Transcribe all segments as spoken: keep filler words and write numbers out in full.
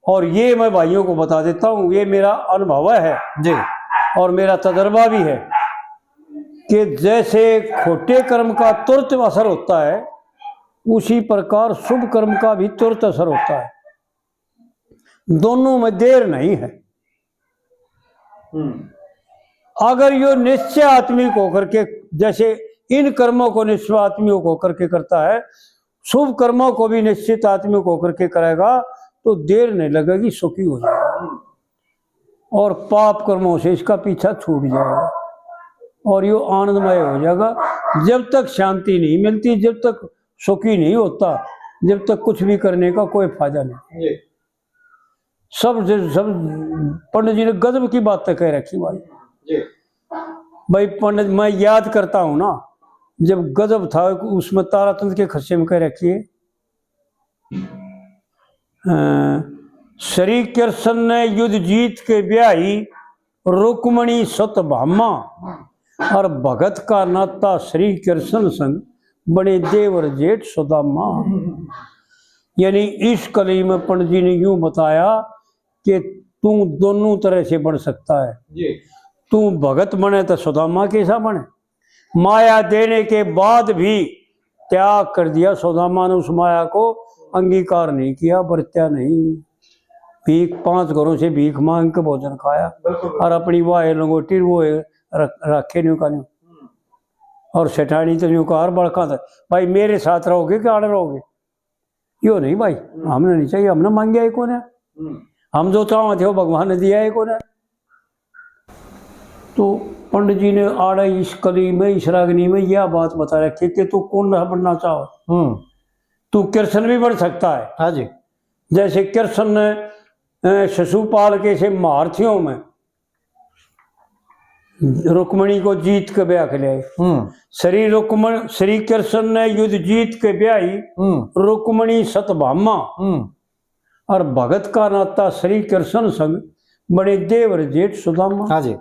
और ये मैं भाइयों को बता देता हूँ, ये मेरा अनुभव है जी। और मेरा तजर्बा भी है कि जैसे खोटे कर्म का तुरंत असर होता है, उसी प्रकार शुभ कर्म का भी तुरंत असर होता है। दोनों में देर नहीं है। हम्म। अगर यो निश्चय आत्मिक होकर के, जैसे इन कर्मों को निश्चय आत्मिक होकर के करता है, शुभ कर्मों को भी निश्चित आत्मिक होकर के करेगा, तो देर नहीं लगेगी, सुखी हो जाएगा और पाप कर्मों से इसका पीछा छूट जाएगा और यो आनंदमय हो जाएगा। जब तक शांति नहीं मिलती, जब तक सुखी नहीं होता, जब तक कुछ भी करने का कोई फायदा नहीं। जी। सब, सब पंडित जी ने गजब की बातें कह रखी भाई। जी। भाई पंडित, मैं याद करता हूँ ना, जब गजब था, उसमें ताराचंद के खस्से में कह रखी है, अ, श्री कृष्ण ने युद्ध जीत के ब्याही, रुक्मणी सत भामा, और भगत का नाता श्री कृष्ण संग, बने देवर जेठ सुदामा। यानी इस कली में पंडित जी ने यूं बताया कि तू दोनों तरह से बन सकता है। जी। तू भगत बने तो सुदामा कैसा बने, माया देने के बाद भी त्याग कर दिया। सुदामा ने उस माया को अंगीकार नहीं किया, बरत्या नहीं। भीख, पांच घरों से भीख मांग के भोजन खाया। बिल्कुल। और अपनी वाह लंगोटी वो रख-, रखे न्यू का न्यू। हम्म। और सेठानी तो न्यू का हर बड़का था, भाई मेरे साथ रहोगे कि आड़े रहोगे? यो नहीं भाई, हम्म। हमने नहीं चाहिए, हमने मांग्या ही कोन्या। हम्म। हम जो चाहवा थे वो भगवान ने दिया ही कोन्या। तो पंडित जी ने आड़े इस कली में, इस रागनी में यह बात बता रखी कि तू कौन बनना चाहो। हम्म। तू कृष्ण भी बन सकता है। हाँ जी। जैसे कृष्ण ने, अ, शिशुपाल के से महारथियों में रुक्मणी को जीत के ब्याह के लिए। हम्म। श्री रुक्मण, श्री कृष्ण ने युद्ध जीत के ब्याही, हम्म। रुक्मणी सतभामा। हम्म। और भगत का नाता श्री कृष्ण संग, बने देवर जेठ सुदामा। हाँ जी।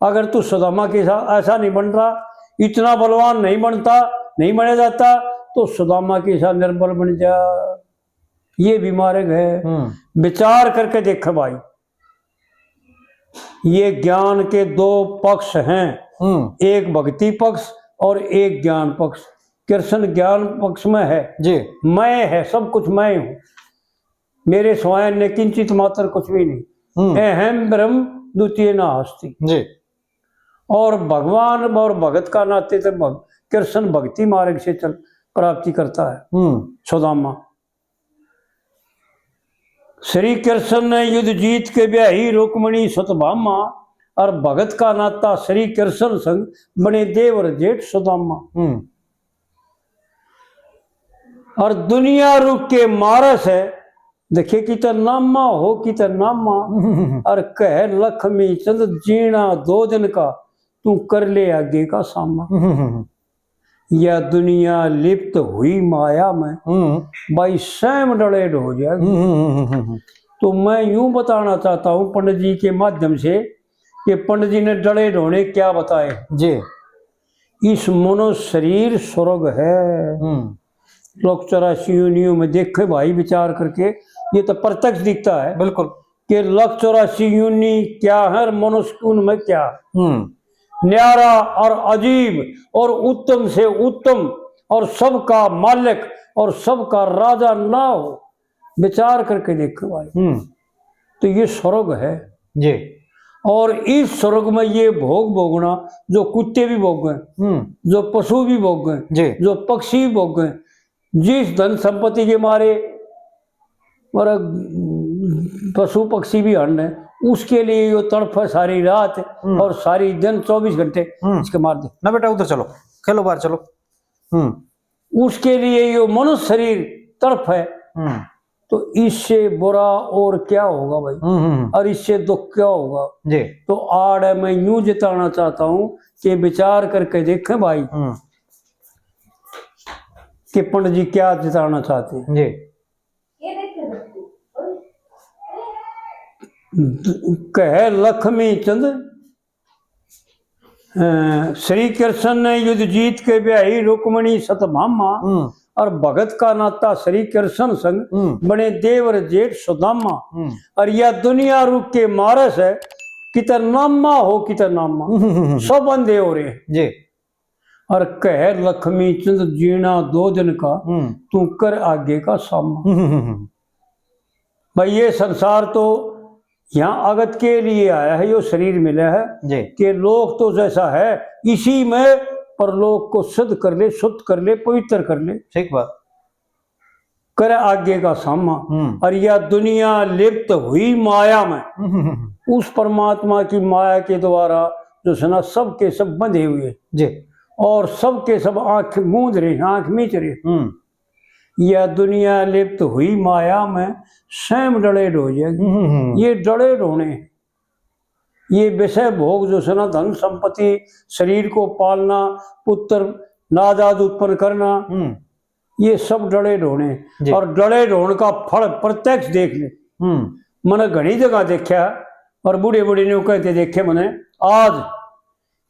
अगर तू सुदामा के साथ ऐसा नहीं बन रहा, इतना बलवान नहीं बनता, नहीं बने जाता, तो सुदामा के साथ निर्बल बन जा। ये भी मार्ग है। हम्म। विचार करके देखे भाई, ये ज्ञान के दो पक्ष हैं, हम्म। एक भक्ति पक्ष और एक ज्ञान पक्ष। कृष्ण ज्ञान पक्ष में है जी। मैं है, सब कुछ मैं हूँ, मेरे सिवाय अन्य किंचित मात्र कुछ भी नहीं। हम्म। अहम ब्रह्म द्वितीय नास्ति जी। और भगवान और भगत का नाते तो भग-, कृष्ण भक्ति मार्ग से चल, प्राप्ति करता है। हम्म। सुदामा, श्री कृष्ण ने युद्ध जीत के ब्याही रुक्मणी सतभामा, और भगत का नाता श्री कृष्ण संग, बने देवर जेठ सुदामा। हम्म। और दुनिया रुक के मारस है, देखे कित नामा हो, कित नामा। और कह लक्ष्मी चंद जीना दो दिन का, तू कर ले आगे का सामा। या दुनिया लिप्त हुई माया में, हम्म। भाई स्वयं डलेड हो जाएगी। हम्म, हम्म, हम्म, हम्म, हम्म। तो मैं यूं बताना चाहता हूँ पंडित जी के माध्यम से कि पंडित जी ने डलेड होने क्या बताए। जी। इस मनुष्य शरीर स्वर्ग है। हम्म। लख चौरासी योनियों में देखे भाई, विचार करके, ये तो प्रत्यक्ष दिखता है। बिल्कुल। कि लख चौरासी योनि क्या है और मनुष्य उनमें क्या है। हम्म। न्यारा और अजीब और उत्तम से उत्तम और सबका मालिक और सबका राजा ना हो, विचार करके देखो भाई। हम्म। तो ये स्वर्ग है। जी। और इस स्वर्ग में ये भोग भोगना, जो कुत्ते भी भोगें, हम्म। जो पशु भी भोगें, जी। जो पक्षी भी भोगें, जिस धन संपत्ति के मारे, और पशु पक्षी भी हन, उसके लिए यो तड़फ है सारी रात हम्म। और सारी दिन, चौबीस घंटे हम्म। इसके मार दे। ना बेटा, उधर चलो, खेलो बाहर चलो। हम्म। उसके लिए यो मनुष्य शरीर तड़फ है। हम्म। तो इससे बुरा और क्या होगा भाई? हम्म, हम्म, हम्म। और इससे दुख क्या होगा? जी। तो आड़ मैं यूं जताना चाहता हूं कि विचार करके देखें भाई, हम्म। कि पंडित जी क्या जताना चाहते हैं। जी। कह लक्ष्मी चंद, अ, श्री कृष्ण ने युद्ध जीत के ब्याही रुक्मणी सतभामा, हम्म। और भगत का नाता श्री कृष्ण संग, हम्म। बने देवर जेठ सुदामा। हम्म। और या दुनिया रूप के मारस है, कितर नामा हो, कितर नामा। हम्म, हम्म, हम्म। सब अंधे हो रहे हैं। जी। और कह लक्ष्मी चंद जीना दो दिन का, हम्म। तू कर आगे का सामा। हम्म, हम्म, हम्म। भाई, ये संसार तो यहाँ अगत के लिए आया है, यो शरीर मिला है जी। कि लोक तो जैसा है इसी में परलोक को शुद्ध कर ले, शुद्ध कर ले, पवित्र कर ले। ठीक बात। करे आगे का सामा। हम्म। और या दुनिया लिप्त हुई माया में, हम्म, हम्म, हम्म। उस परमात्मा की माया के द्वारा जो है ना, सब के सब बंधे हुए जी। और सब के सब आंख मूंद रहे हैं, आंख मीच रहे हैं। हम्म। या दुनिया लिप्त हुई माया में स्वयं डड़ेड हो जाएगी। हम्म, हम्म, हम्म। ये डड़ेड होने, ये विषय भोग जो है ना, धन संपत्ति, शरीर को पालना, पुत्र नाजाद उत्पन्न करना, हम्म। ये सब डड़ेड होने। जी। और डड़ेड होने का फल प्रत्यक्ष देख ले। हम्म। मैंने घणी जगह देखा और बूढ़े बूढ़े ने कहते देखे मैंने आज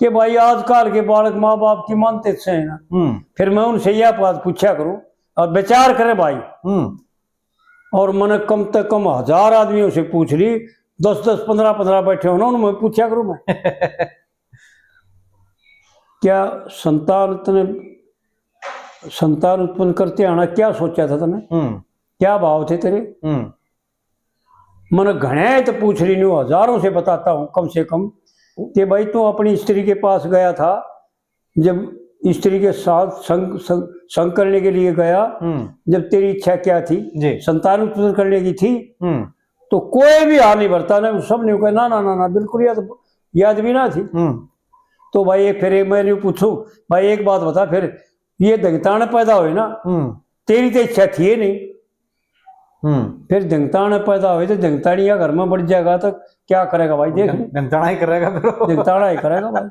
कि भाई, आजकल के बालक माँ बाप की मानते से है ना। हम्म। फिर मैं उनसे यह बात पूछा करूं और विचार करे भाई। हम्म। और मैंने कम से कम हजार आदमियों से पूछ ली, दस दस, पन्द्रह पन्द्रह बैठे हो ना, उनमें पूछा करूं मैं। क्या संतान तने, संतान उत्पन्न करते आना क्या सोचा था तने? हम्म। क्या भाव थे तेरे? हम्म। मैंने घणे तो पूछ ली, न्यू हजारों से बताता हूँ कम से कम, कि भाई, तू अपनी स्त्री के पास गया था, जब स्त्री के साथ संग, संग, संग करने के लिए गया, हम्म। जब तेरी इच्छा क्या थी, जी। संतान उत्पन्न करने की थी, हम्म। तो कोई भी हाथ नहीं भरता ना, सब ने कहा, "ना, ना, ना, ना, बिल्कुल याद, याद भी ना थी।" हम्म। तो भाई, ये फिर मैं न्यू पूछूं, भाई, एक बात बता, फिर ये धंगताने पैदा हुए ना, हम्म। तेरी तो इच्छा थी ही नहीं। हम्म। फिर धंगताने पैदा हुए तो धंगतानिया घर में बढ़ जाएगा तो क्या करेगा भाई? देख, धंग-, धंगताना ही करेगा फिर वो। धंगताना ही करेगा भाई।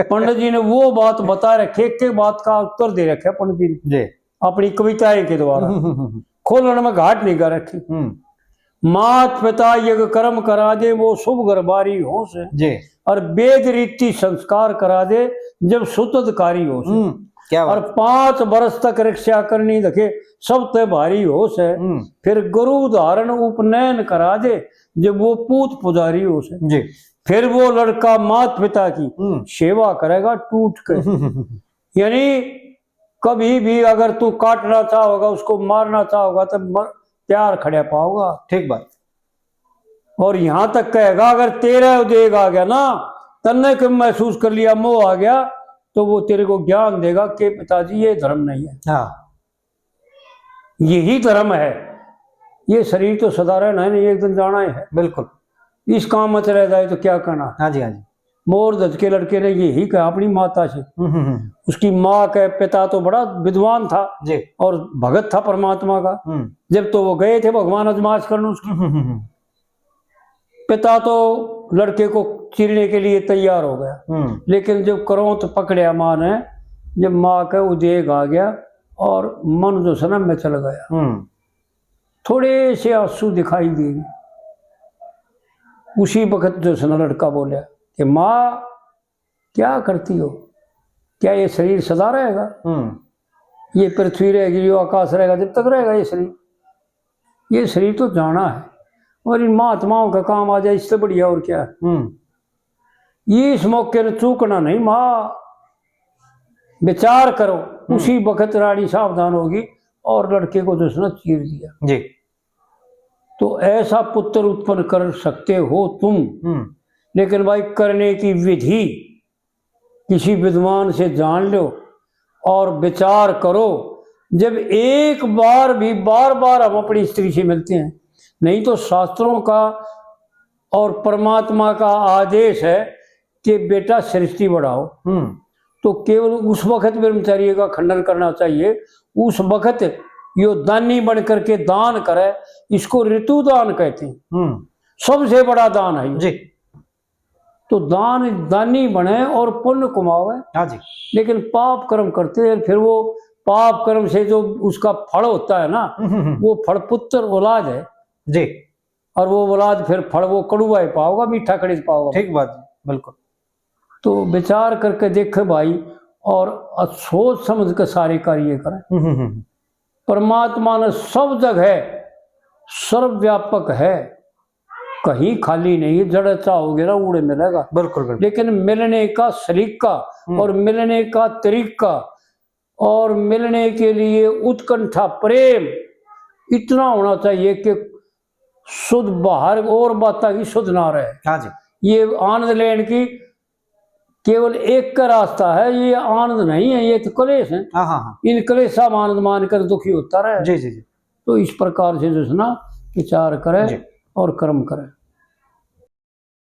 पंडित जी ने वो बात बता रखे, एक एक बात का उत्तर दे रखे पंडित जी ने जी। अपनी कविताएं के द्वारा। हम्म, हम्म, हम्म। खोलण में घाट नहीं कर रखी। हम्म। मात पिता यज्ञ कर्म करा दे, वो शुभ घर बारी हो से। जी। और वेद रीति संस्कार करा दे, जब सुतदकारी हो से। हम्म, क्या बात। और पांच वर्ष तक रक्षा करनी देखे, सब ते भारी हो से। हम्म। फिर गुरु धारण उपनयन करा दे, जब वो पूत पुजारी हो से। जी। फिर वो लड़का मात पिता की हम्म। सेवा करेगा टूट के। हम्म। यानी कभी भी अगर तू काटना चाहोगा, उसको मारना चाहोगा, तो मर, तैयार खड़ा पाओगा। ठीक बात। और यहां तक कहेगा, अगर तेरा उदेग आ गया ना, तन्ने के महसूस कर लिया, मोह आ गया, तो वो तेरे को ज्ञान देगा कि पिताजी, ये धर्म नहीं है। हाँ। यही धर्म है। ये शरीर तो सदा रहना है, नहीं, एक दिन जाना ही है। बिल्कुल। इस काम में चला जाए तो क्या करना? हाँ जी, हाँ जी। मोर धज के लड़के ने यही कहा अपनी माता से। हम्म, हम्म, हम्म। उसकी माँ के पिता तो बड़ा विद्वान था जी। और भगत था परमात्मा का। हम्म। जब तो वो गए थे भगवान आजमाइश करने उसकी। हम्म, हम्म, हम्म। पिता तो लड़के को चीरने के लिए तैयार हो गया, हम्म। लेकिन जब क्रोध पकड़या माँ ने, जब माँ के उदेग आ गया और मन जो सनम में चल गया, हम्म। थोड़े से आंसू दिखाई दिए। उसी वक्त जो सना लड़का बोला कि माँ, क्या करती हो? क्या ये शरीर सदा रहेगा? हम्म। ये पृथ्वी रहेगी, यो आकाश रहेगा, जब तक रहेगा ये शरीर? ये शरीर तो जाना है। और इन महात्माओं का काम आ जाए, इससे बढ़िया और क्या है? हम्म। ये इस मौके ने चूकना नहीं, माँ, विचार करो। हम्म। उसी वक्त रानी सावधान होगी और लड़के को जो है ना चीर दिया। जी। तो ऐसा पुत्र उत्पन्न कर सकते हो तुम, हम्म। लेकिन भाई, करने की विधि किसी विद्वान से जान लो और विचार करो। जब एक बार भी, बार बार हम अपनी स्त्री से मिलते हैं, नहीं तो शास्त्रों का और परमात्मा का आदेश है कि बेटा, सृष्टि बढ़ाओ। हम्म। तो केवल उस वक्त ब्रह्मचर्य का खंडन करना चाहिए। उस वक्त यो दानी बन करके दान करे, इसको ऋतु दान कहते हैं। हम्म। सबसे बड़ा दान है ये। जी। तो दान, दानी बने और पुण्य कमावे। हाँ जी। लेकिन पाप कर्म करते हैं, फिर वो पाप कर्म से जो उसका फल होता है ना, हम्म, हम्म, हम्म। वो फल पुत्र औलाद है। जी। और वो औलाद फिर फल वो कड़ुआ ही पाओगा, मीठा कड़ी पाओगा। ठीक बात, बिल्कुल। तो विचार करके देखे भाई, और सोच समझ के सारे कार्य करें। हम्म, हम्म, हम्म। परमात्मा ने सब जगह सर्वव्यापक है, कहीं खाली नहीं है। जड़े चाहोगे ना, उड़े मिलेगा। बिल्कुल, बिल्कुल। लेकिन मिलने का सलीका हम्म। और मिलने का तरीका और मिलने के लिए उत्कंठा, प्रेम इतना होना चाहिए कि सुध बाहर और बातों की सुध ना रहे। हाँ जी। ये आनंद लेने की केवल एक का रास्ता है, ये आनंद नहीं है, ये तो कलेश है। हाँ, हाँ, हाँ। इन कलेशा में आनंद मानकर दुखी होता रहे। जी, जी, जी। तो इस प्रकार से जो है ना, विचार करें जी। और कर्म करें।